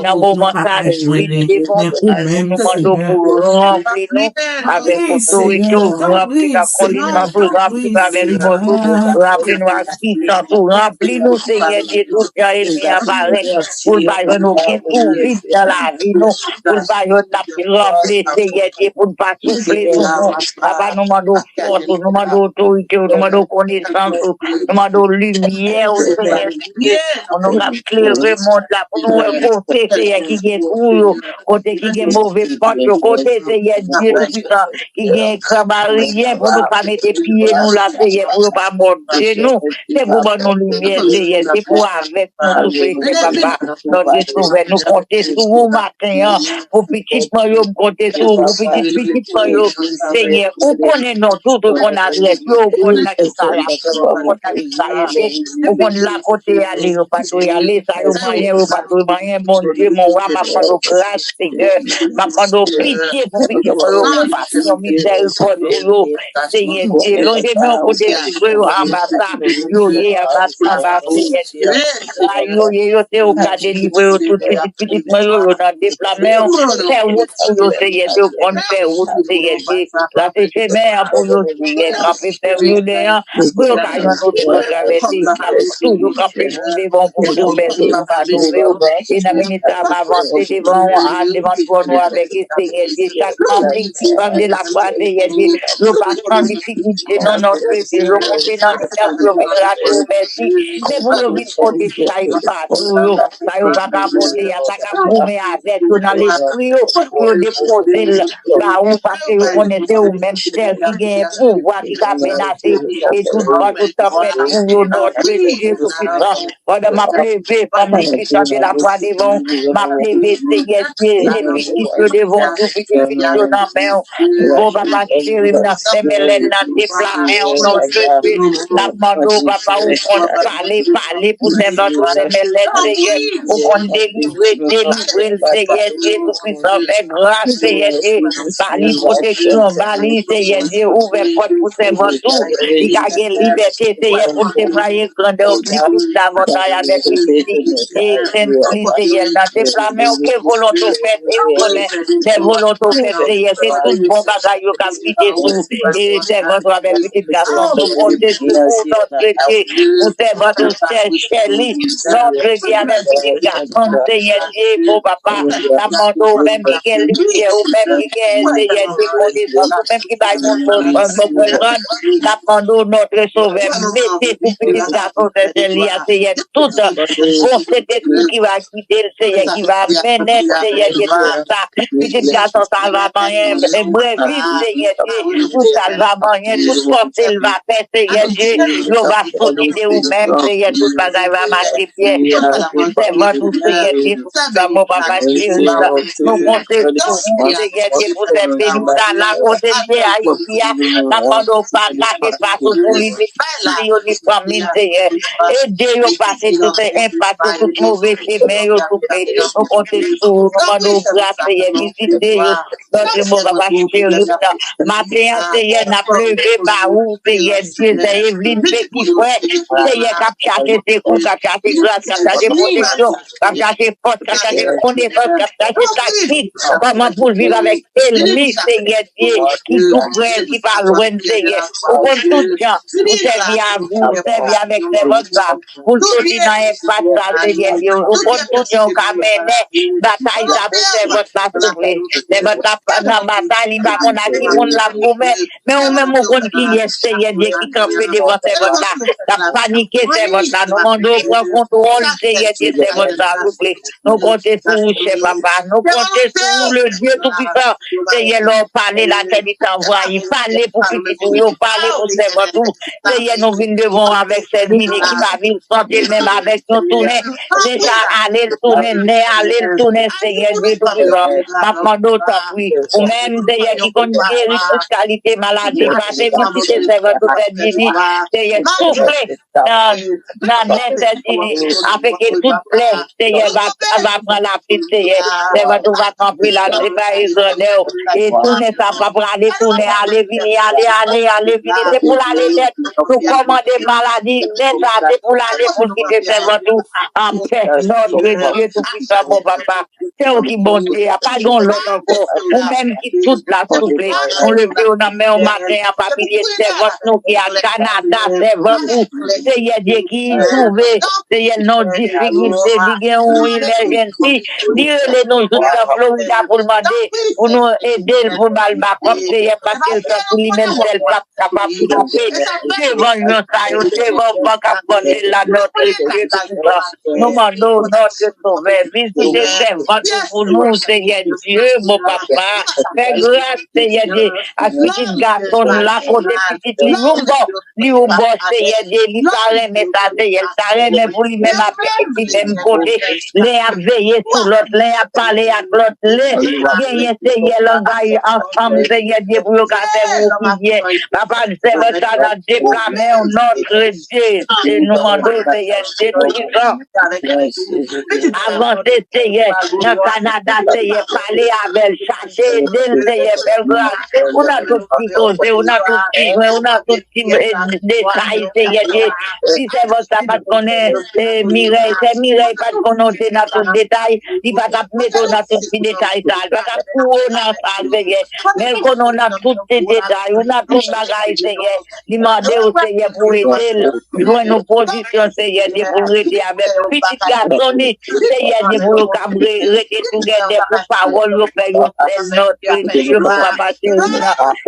Nan moman sa, nou vin devan w, nou mande w pou ranpli nou avèk otorite w, ranpli n ak konesans ou, ranpli n avèk fòs ou, ranpli nou ak pisans ou, ranpli nou, Senyè Dye, tout jan enmi an parèt pou l pa jwenn okenn twou vid nan lavi nou, pou l pa jwenn n ap tranble, Senyè Dye, pou l pa soufle sou nou. Papa, nou mande w fòs ou, nou mande w otorite w, nou mande w konesans ou, nou mande w limyè ou, Senyè Dye, pou nou kab klere mond la, pou nou wè kote, Senyè, ki gen twou yo, kote ki gen move pant yo, kote, Senyè Dye Toupisan, ki gen kanbaryen pou nou pa mete pye nou la, Senyè, pou yo pa mòde nou. Se pou ban nou limyè, Senyè, se pou avèk nou tou, Senyè, papa. Notre Sauveur, nou konte sou ou maten an, pou pitit mwen yo, m konte sou ou, pou pitit pitit mwen yo, Senyè, ou konnen non tout, ou konn adrès yo, ou konn nan ki sa y ap, ou konn nan ki sa y ap, ou konn la kote y ale, yo pa dwe ale, sa yo manyen, yo pa dwe manyen, Bondye, mon wa, m ap mande w gras, Senyè, m ap mande w pitye pou pitit mwen yo, konpasyon, mizèrikòd pou yo, Senyè Dye, lonje men w pou delivre yo anba sa yo ye, anba, anba, Senyè Dye. Sa yo ye, yo se ou ka delivre yo tout, pitit, pitit mwen yo, yo nan deplamen w, fè wout pou yo, Senyè Dye, ou konn fè wout, Senyè Dye. Trase chemen an pou yo, Senyè, kanpe fè yo devan, pou yo ka jwenn wout pou yo travèse, pou toujou kanpe devan w pou pwomès ou, pou pa twonpe w. E nan minit sa, m avanse devan w, a, devan twòn ou avèk Senyè Dye, chak manm li ki fèm de lafwa, Senyè Dye, yo pa san difikilte, non, non, Senyè Dye, yo monte nan limyè, yo vin rate w mèsi, se pou yo vin pote sa yo pa pou yo, sa yo pa ka pote a, sa k ap goumen avèk yo nan lespri yo, pou yo depoze l ba ou, paske yo konnen se ou menm sèl ki genyen pouvwa, ki ka menase e tout van, tout tanpèt pou yo, non, Senyè Dye Toupisan. Pandan m ap leve fanmi ki chante lafwa devan w, m ap leve, Senyè Dye, e pitit yo devan w, tou pitit pitit yo nan men w. Bon, papa cheri m nan, sè Mèlèn nan, deplamen w, non, Jezi. N ap mande w, papa, ou konn pale, pale pou sèvant ou, sè Mèlèn, Senyè. Ou konn delivre, delivre l, Senyè Dye Toupisan. Fè gras, Senyè Dye. Ba li pwoteksyon, ba li, Senyè Dye, ouvè pòt pou sèvant ou. Li ka gen libète, Senyè, pou l temwaye grandè w pi plis davantay avèk li. E Sentespri, Senyè, nan deplamen w, ke volonte w fèt, e konnen se volonte w fèt, Senyè, se tout bon bagay yo k ap kite sou, e sèvant ou avèk pitit gason, nou konte sou ou, Notre Dye, pou sèvant ou, sè Chèli, Notre Dye, avèk pitit gason, Senyè Dye, bon papa, n ap mande w menm ki gen limyè, ou menm ki gen, Senyè Dye, konesans, ou menm ki bay moun bon, bon konprann, n ap mande w, Notre Sauveur, mete sou pitit gason, sè Chèli a, Senyè, tout bon Sentespri ki va gide l, Senyè, ki va mennen l, Senyè, ke tout sa, pitit gason sa va manyen, e brèvis, Senyè Dye, tout sa l va manyen, tout fòse l va fè, Senyè Dye, yo va soti de ou menm, Senyè, tout bagay va mache byen. Sèvant ou, Senyè Dye, tout sa, bon papa cheri, nou konte sou ou, Senyè Dye, pou sèvi nou la, la kote l ye, Ayiti a, n ap mande w pa kache fas ou pou li, li, li, yo, li fanmi l, Senyè. Ede yo pase tout enpas yo, tout move chemen yo, souple. Nou konte sou ou, nou mande w gras, Senyè, vizite yo. Notre bon papa cheri, maten an, Senyè, n ap leve ba ou, Senyè Dye, sè Evelyne Petit Frè, Senyè, k ap chache sekou, k ap chache gras, k ap chache pwoteksyon, k ap chache fòs, k ap chache konesans, k ap chache taktik, kòman pou l viv avèk ènmi, Senyè Dye, ki tou prè, ki pa lwen, Senyè. Ou konn tout jan, ou sèvi avèk, ou sèvi avèk sèvant sa, pou l soti nan enpas sa, Senyè Dye. Ou konn tout jan ou ka mennen batay sa pou sèvant la, souple. Sèvant la pa nan batay, li pa konn ak ki moun l ap goumen, men ou menm ou konn kiyès, Senyè Dye, ki kanpe devan sèvant la, k ap panike sèvant la. Nou mande w pran kontwòl, Senyè Dye, sèvant la, souple. Nou konte sou ou, chè papa. Nou konte sou ou, le Dye Toupisan. Senyè, lè w pale, latè li t anvayi. Pale pou pitit ou yo, pale pou sèvant ou. Senyè, nou vin devan w avèk sè Nini ki pa viv sante l menm avèk nou tounen. Deja ale l tounen, nè ale l tounen, Senyè Dye Toupisan. M ap mande w tanpri. Ou menm, Senyè, ki konn geri tout kalite maladi, pase vizite sèvant ou sè Nini. Senyè, soufle nan, nan nè sè Nini, afin ke tout plè, Senyè, va, va pran lapli, Senyè. Sèvant ou va kanpe la, se pa ezonè w. E tounen sa pa prale, tounen, ale, vini, ale, ale, ale, vini. Se pou l ale nèt. Nou kòmande maladi, nè sa, se pou l ale, pou l kite sèvant ou anpè. Notre Dieu Tout-Puissant, bon papa. Se ou ki Bondye a, pa gen lòt ankò. Ou menm ki tout la, souple. Nou leve w nan men w maten an, pa bliye sèvant nou ki a Kanada, sèvant ou, Senyè Dye, ki twouve, Senyè, nan difikilte, li gen yon emèjènsi, li rele nou jouk nan Florida pou l mande, pou nou ede l, pou l ba l bakòp, Senyè, paske l santi li menm sèl pa kapab kanpe devan lyon sa yo, devan van k ap vante la, Notre Dieu Tout-Puissant. Nou mande w, Notre Sauveur, vizite sèvant ou pou nou, Senyè Dye, bon papa. Fè gras, Senyè Dye, ak pitit gason n la, kote pitit li yon bò, li yon bò, Senyè Dye, li ta renmen sa, Senyè, li ta renmen pou li menm ap li menm kote, lè y ap veye sou lòt, lè y ap pale ak lòt, lè genyen, Senyè, langay ansanm, Senyè Dye, pou yo ka sèvi w pi byen. Papa, sèvant sa nan deplamen w, Notre Dieu, se nou mande w, Senyè, se nou ki gran. Avanse, Senyè, nan Kanada, Senyè, pale avè l, chache ede l, Senyè, fè l gras. Ou nan tout ti koze, ou nan tout ti jwen, ou nan tout ti, eh, detay, Senyè Dye. Si sèvant sa pa t konnen, eh, Mirèy, sè Mirèy pa t konnen w te nan tout detay, li pa t ap mete w nan tout ti detay sa, li pa t ap koure w nan sa, Senyè. Men l konnen w nan tout ti detay, ou nan tout bagay, Senyè. Li mande w, Senyè, pou ede l jwenn yon pozisyon, Senyè Dye, pou l rete avèk pitit gason li, Senyè Dye, pou yo kab re-, rete together, pou pawòl yo fè yon sèl, Notre Dye, bon papa cheri,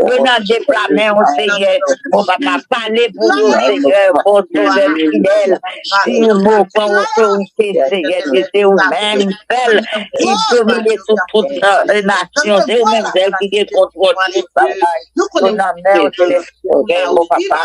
yo nan deplamen w, Senyè, bon papa, pale pou yo, Senyè, bon Sovè fidèl, si yon mo pran otorite, Senyè Dye, se ou menm sèl ki domine sou tout, euh, nasyon, se ou menm sèl ki gen kontwòl tout bagay, yo nan men w, Senyè. Sovè, bon papa,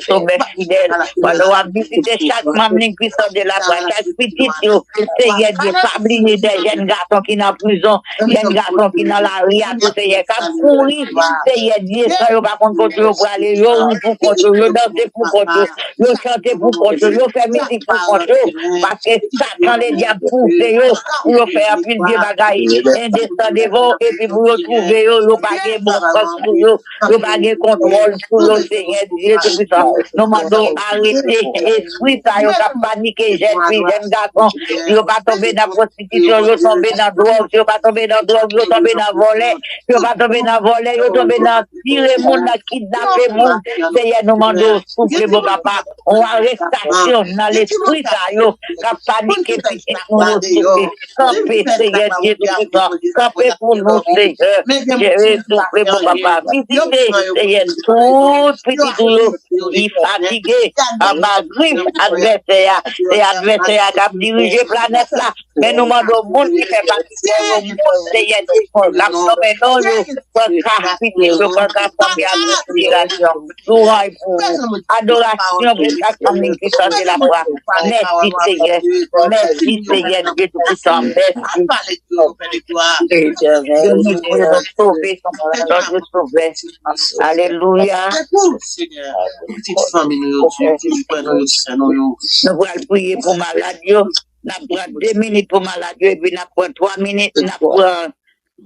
Sovè fidèl, pandan w ap vizite chak manm Lengwistan de la Fwa, chak pitit yo, Senyè Dye, pa bliye de jèn gason ki nan prizon, jèn gason ki nan lari a tou, Senyè, k ap kouri, Senyè Dye, san yo pa konn kote yo prale, yo ri pou kont yo, yo danse pou kont yo, yo chante pou kont yo, yo fè mizik pou kont yo, paske Satan Ledyab pouse yo pou yo fè anpil vye bagay endesan devan w, epi pou yo twouve yo, yo pa gen bon sans pou yo, yo pa gen kontwòl sou yo, Senyè Dye Toupisan. Nou mande w arete espri sa yo k ap panike jèn fi, jèn gason. Si yo pa tonbe nan pwostitisyon, yo tonbe nan dwòg. Si yo pa tonbe nan dwòg, yo tonbe nan vòlè. Si yo pa tonbe nan vòlè, yo tonbe nan tire moun, nan kidnape moun. Senyè, nou mande w, souple, bon papa, yon arestasyon nan lespri sa yo k ap panike pitit nou yo, souple. Kanpe, Senyè Dye Toupisan. Kanpe pou nou, Senyè. Jere, souple, bon papa. Vizite, Senyè, tout pitit ou yo ki fatige anba grif advèsè a. Se advèsè a k ap dirije planèt la. Men nou mande w, moun ki fè pati de yo, moun, Senyè Dye, k ap Nonmen non yo, fò l ka fini, yo fò l ka fòme a konsiderasyon. Louwanj pou ou. Adorasyon pou chak fanm ki chante lavwa. Mèsi, Senyè. Mèsi, Senyè, Dye Toupisan. Mèsi. Beni prezans sove, Senyè, Sovè. Alelouya. Senyè, pitit fanmi nou yo, Dye, pitit frè nou yo, sè nou yo. Nou pral priye pou malad yo. N ap pran de minit pou malad yo, epi n ap pran twa minit, n ap pran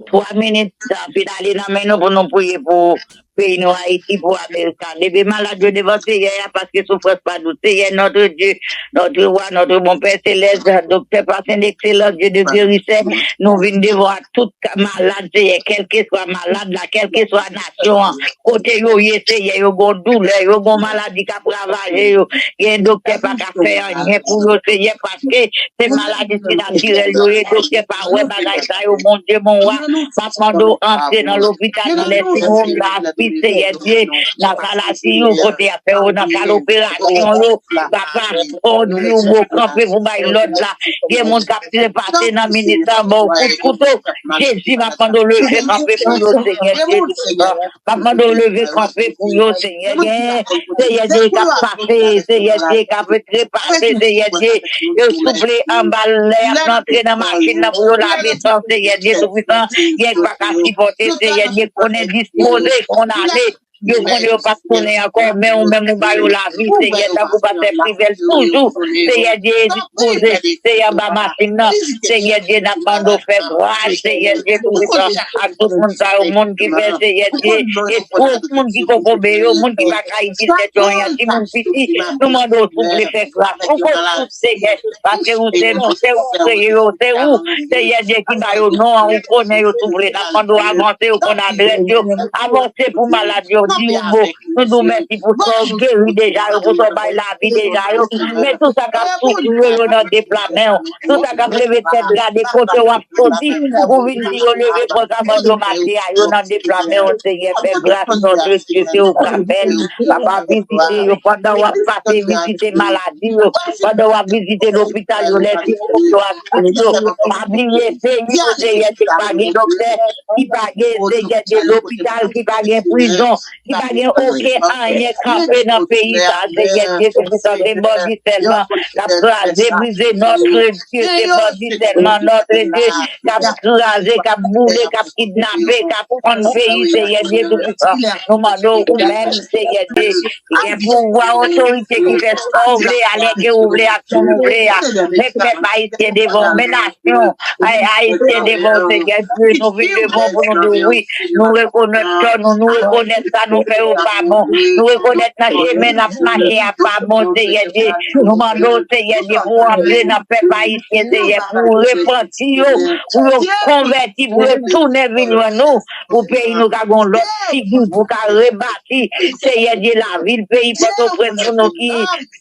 twa minit, sa fin ale nan men nou pou nou priye pou peyi nou, Ayiti, pou Amerika. Leve malad yo devan Senyè a, paske soufrans pa dous. Seigneur notre Dieu, notre roi, notre bon Père céleste, doktè pa sen ekselans, Dye de verite, nou vin devan tout malad, Senyè, kèlkeswa malad la, kèlkeswa nasyon an, kote yo ye, Senyè, yo gon doulè, yo gon maladi k ap ravaje yo, gen doktè pa ka fè anyen pou yo, Senyè, paske se maladi sinatirèl yo ye, doktè pa wè bagay sa yo, Bondye, mon wa, m ap mande w antre nan lopital, nan lèsing wòm la, pi, Senyè Dye, nan sa la, si yo kote y ap fè yo, nan sal operasyon yo, papa, Bondye, ou kanpe pou bay lòd la, gen moun k ap trepase nan minit la, ba w kout kouto, Jezi, m ap mande w leve kanpe pou yo, Senyè Dye. M ap mande w leve kanpe pou yo, Senyè. Gen, Senyè Dye, k ap pase, Senyè Dye, k ap trepase, Senyè Dye. Yo souple anba lè y ap antre nan machin nan pou yo lave san, Senyè Dye Toupisan. Gen k pa ka sipòte, Senyè Dye, konnen dispoze, konn ale. Yo konnen yo p ap tounen ankò, men ou menm ou ba yo lavi, Senyè, tankou pastè Privèl toujou, Senyè Dye, dispoze, Senyè, anba machin nan, Senyè Dye, n ap mande w fè gras, Senyè Dye Toupisan, ak tout moun sa yo, moun ki fè, Senyè Dye, e tout moun ki kokobe yo, moun ki pa ka itil tèt yo anyen, timoun piti, nou mande w souple fè gras pou kont tout, Senyè, paske ou se, se ou kreye yo, se ou, Senyè Dye, ki ba yo non an, ou konnen yo souple, n ap mande w avanse, ou konn adrès yo, avanse pou malad yo, di yon mo, nou di w mèsi pou sa w geri deja yo, pou sa w bay lavi deja yo, men tout sa k ap soufri yo, yo nan de pla men w, tout sa k ap leve tèt gade kote w ap soti, ou vin di yo leve konsa, mande w mache a yo nan de pla men w, Senyè, fè gras, Nòtre Dye, se ou k ap fè l. Papa, vizite yo pandan w ap pase, vizite maladi yo, pandan w ap vizite lopital yo, lèsing wòm yo ak tout yo. Pa bliye peyi nou, Senyè, ki pa gen doktè, ki pa gen, Senyè, de lopital, ki pa gen prizon, ki pa gen okenn anyen kanpe nan peyi sa, Senyè Dye Toupisan, se bandi sèlman k ap kraze, brize, Nòtre Dye, se bandi sèlman, Nòtre Dye, k ap kraze, k ap boule, k ap kidnape, k ap fann peyi, Senyè Dye Toupisan. Nou mande w, ou menm, Senyè Dye, ki gen pouvwa, otorite, ki fè sa w vle, alège ou vle ak moun ou vle a. Men pèp ayisyen devan w, men nasyon ay-, ayisyen devan w, Senyè Dye, nou vin devan w pou nou di w wi, nou rekonèt tò nou, nou rekonèt sa nou fè yo pa bon, nou rekonèt nan chemen n ap mache a pa bon, Senyè Dye. Nou mande w, Senyè Dye, pou w antre nan pèp ayisyen, Senyè, pou w repanti yo, pou yo konvèti, pou yo tounen vin jwenn nou, pou peyi nou ka gon lòt figi, pou ka rebati, Senyè Dye, lavil peyi Pòtoprens pou nou ki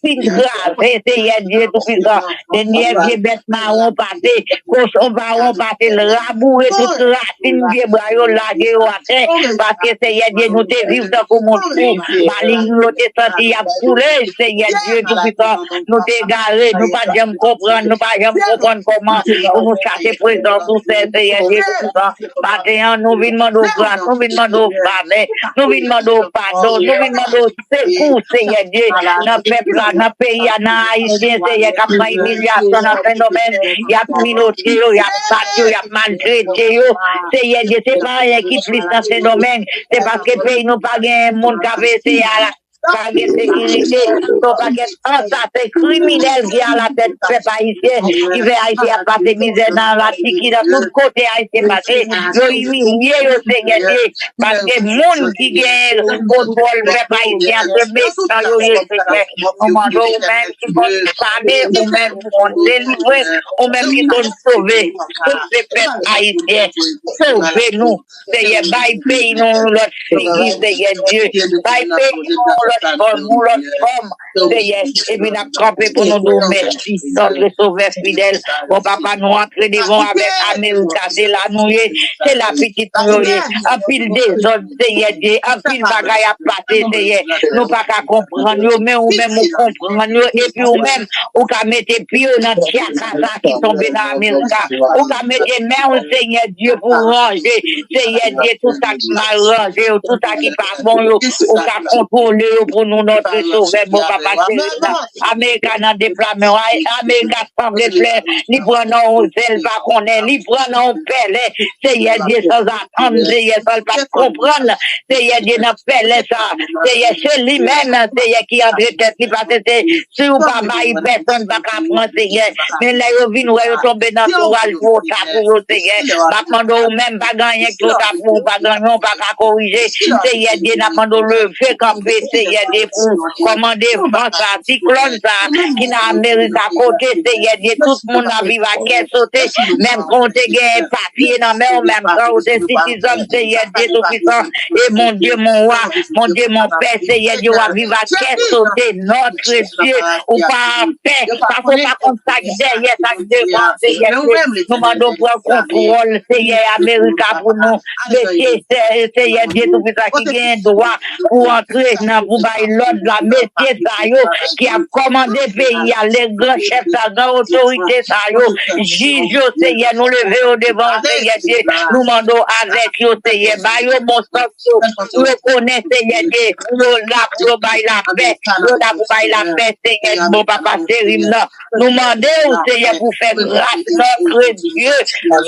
fin kraze, Senyè Dye Toupisan. Dènyè vye bèt mawon pase, kochon mawon pase, l raboure tout rasin pye bwa yo, lage yo atè, paske, Senyè Dye, nou te viv tankou moun fou. Malin nou yo te santi y ap koule, Senyè Dye Toupisan. Nou te egare, nou pa t janm konprann, nou pa janm konprann kòman pou nou chache prezans ou, Senyè Dye Toupisan. Maten an, nou vin mande w gras, nou vin mande w favè, nou vin mande w padon, nou vin mande w sekou, Senyè Dye, nan pèp la, nan peyi a, nan Ayisyen, Senyè, k ap pran imilyasyon nan Sendomeng, y ap minote yo, y ap bat yo, y ap maltrete yo. Senyè Dye, se pa anyen ki plis nan Sendomeng, se paske peyi nou pa gen moun k ap eseye ala pa gen sekirite, se yon pakèt ansasen kriminèl ki alatèt pèp ayisyen, ki fè Ayisyen ap pase mizè nan Latiki, nan tout kote Ayisyen pase, yo imilye yo, Senyè Dye, paske moun ki gen kontwòl pèp ayisyen an, se metan yo ye, Senyè. Nou mande w, ou menm ki konn pale, ou menm ki konn delivre, ou menm ki konn sove, sove pèp ayisyen, sove nou. Senyè, bay peyi nou yon lòt figi, Senyè Dye. Bay peyi nou yon lòt fòm, yon lòt fòm, Seyè, epi n ap kanpe pou nou di w mèsi, Nòtre Sovè fidèl. Bon, papa, nou antre devan w avèk Amerika, se la nou ye, se la pitit nou yo ye. Anpil dezòd, Seyè Dye, anpil bagay ap pase, Seyè. Nou pa ka konprann yo, men ou menm ou konprann yo, epi ou menm, ou ka mete pye w nan tchaka sa ki tonbe nan Amerika. Ou ka mete men w, Seyè Dye, pou ranje, Seyè Dye, tout sa ki mal ranje yo, tout sa ki pa bon yo, ou ka kontwole yo pou nou, Nòtre Sovè, bon papa cheri m nan. Amerika nan deplame w, Amerika sanble flè, li pran nan yon zèl pa konnen, li pran nan yon pèlen, Seyè Dye, sanzatann, Seyè, san l pa t konprann, Seyè Dye, nan pèlen sa, Seyè, se li menm, Seyè, ki antre tèt li, paske se, si w pa bay pèsonn pa ka pran, Seyè, men lè yo vin wè yo tonbe nan twou a, l twò ta pou yo, Seyè, m ap mande w menm, pa gen anyen ki twò ta pou ou, pa gen anyen w pa ka korije, Seyè Dye, n ap mande w leve kanpe, Seyè Dye, pou kòmande van sa, siklòn sa, ki nan Amerik akote, Seyè Dye, tout moun ap viv ak kè sote, menm kan w te gen papye nan men w, menm kan w te sitizan, Seyè Dye Toupisan, e mon Dye, mon wa, mon Dye, mon pè, Seyè Dye, w ap viv ak kè sote, Nòtre Dye, ou pa pè, paske w pa konn sa k dèyè, sa k devan, Seyè Dye, nou mande w pran kontwòl, Seyè, Amerika pou nou, mesye, Seyè Dye Toupisan ki genyen dwa pou antre nan, pou bay lòd la, mesye sa yo ki ap kòmande peyi a, le gran chèf sa, gran otorite sa yo, jij yo, Seyè, nou leve yo devan w, Seyè Dye, nou mande w avèk yo, Seyè, ba yo bon sans yo, pou yo konnen, Seyè Dye, pou yo la, pou yo bay lapè, yo la pou bay lapè, Seyè, bon papa cheri m nan. Nou mande w, Seyè, pou fè gras, Nòtre Dye,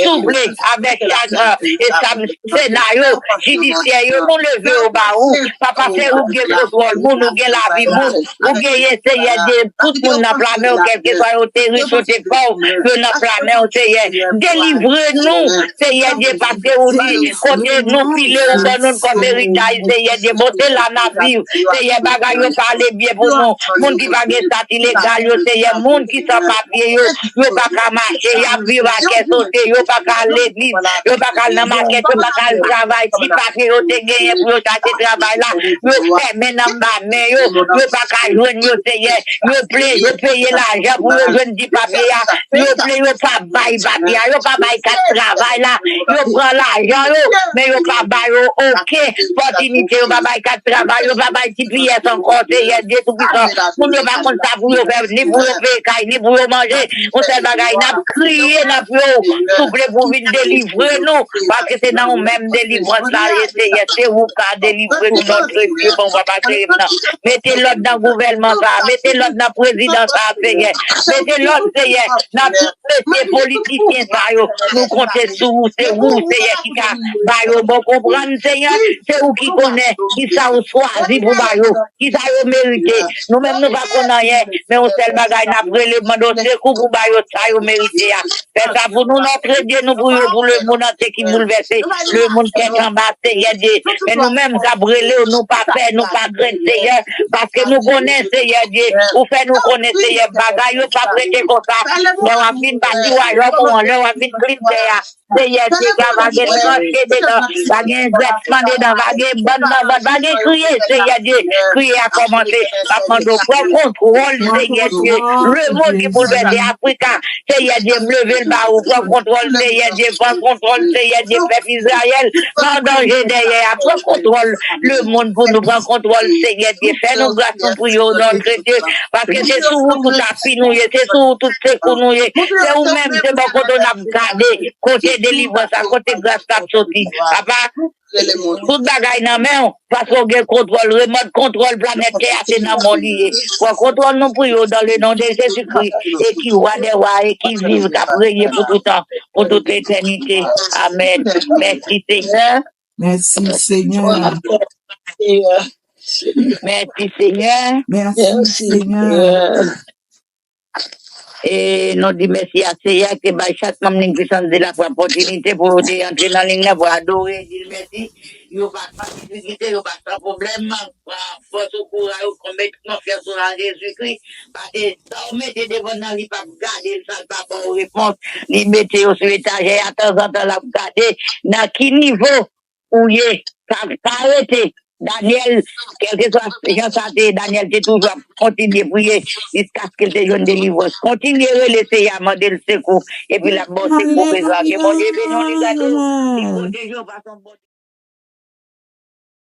souple, avèk chak, e sa, Sena yo, jidisyè yo, nou leve yo ba ou. Papa, se ou ki gen kontwòl moun, ou gen lavi moun, ou genyen, Seyè Dye, tout moun nan pla men w, kèlkeswa yo te rich, yo te pòv, yo nan pla men w, Seyè. Delivre nou, Seyè Dye, paske ou di, kote nou file, ou ban nou l kòm eritaj, Seyè Dye. Bon, se la n ap viv, Seyè, bagay yo pa ale byen pou nou. Moun ki pa gen estati legal yo, Seyè, moun ki san papye yo, yo pa ka mache, y ap viv a kè sote, yo pa ka al legliz, yo pa ka al nan makèt, yo pa ka al travay, ti papye yo te genyen pou yo chache travay la, yo fèmen nan ba men yo, yo pa ka jwenn yo, Seyè, yo ple, yo peye lajan pou yo jwenn ti papye a, yo ple, yo pa bay papye a, yo pa bay kat travay la, yo pran lajan yo, men yo pa ba yo okenn opòtinite, yo pa bay kat travay, yo pa bay G P S ankò, Seyè Dye Toupisan. Moun yo pa konn sa pou yo fè, ni pou yo peye kay, ni pou yo manje. Yon sèl bagay, n ap kriye nan pye w, souple pou w vin delivre nou, paske se nan ou menm delivrans la ye, Seyè. Se ou k ka delivre nou, Nòtre Dye, bon papa cheri m nan. Mete lòd nan gouvènman sa, mete lòd nan prezidan sa, Seyè. Mete lòd, Seyè, nan tout mesye politisyen sa yo. Nou konte sou ou, se ou, Seyè, ki ka ba yo bon konprann, Seyè. Se ou ki konnen kisa ou chwazi pou ba yo, kisa yo merite. Nou menm, nou pa konn anyen, men yon sèl bagay, n ap rele, mande w sekou pou ba yo sa yo merite a. Fè sa pou nou, Nòtre Dye, nou priye w pou lemonn antye ki boulvèse, lemonn tèt anba, Seyè Dye. Men nou menm k ap rele w, nou pa pè, nou pa krent, Seyè, paske nou konnen, Seyè Dye, ou fè nou konnen, Seyè, bagay yo p ap rete konsa. Lè w ap vin bati wayòm ou an, lè w ap vin klin tè a, Seyè Dye, ka va gen tranche dedan, va gen vèsman dedan, va gen bann nan vant, va gen kriye, Seyè Dye, kriye a kòmanse. M ap mande w pran kontwòl, Seyè Dye, lemonn ki boulvèse, Afrika, Seyè Dye, m leve l ba ou, pran kontwòl, Seyè Dye, pran kontwòl, Seyè Dye, pèp Izrayèl, pa an danje dèyè a, pran kontwòl lemonn pou nou, pran kontwòl, Seyè Dye, fè nou gras, nou priye w, Nòtre Dye, paske se sou ou tout api nou ye, se sou ou tout sekou nou ye, se ou menm, se bò kote w n ap gade, kote delivrans la, kote gras la ap soti. Papa, tout bagay nan men w, paske w gen kontwòl, remòt kontwòl planèt tè a, se nan men w li ye. Pran kontwòl nou priye w dans le nom de Jésus-Christ, e ki wa dè wa, e ki viv, k ap renye pou toutan, pou tout letènite. Amèn. Mèsi, Senyè. Mèsi, Senyè. Mèsi, Senyè. Mèsi, Senyè. E nou di mèsi a Seyè ke bay chak manm Liy Pisans de Lafwa opòtinite pou yo te antre nan liy nan pou adore, di l mèsi. Yo pa san difikilte, yo pa san pwoblèm. Pran fòs ou kouraj ou, konbyen konfyans ou nan Jezikri. Paske sa w mete devan nan li p ap gade l, sa l pa ba w repons. Li mete yo sou etajè a, tanzantan l ap gade nan ki nivo ou ye. Pa, pa rete. Daniel, kèlkeswa jan sa te ye, Daniel te toujou ap kontinye priye jiskaske l te jwenn delivrans. Kontinye rele Seyè a, mande l sekou, epi l ap ba w sekou bezwen. Ke Bondye beni w, li gade w, li pwoteje w, paske w Bondye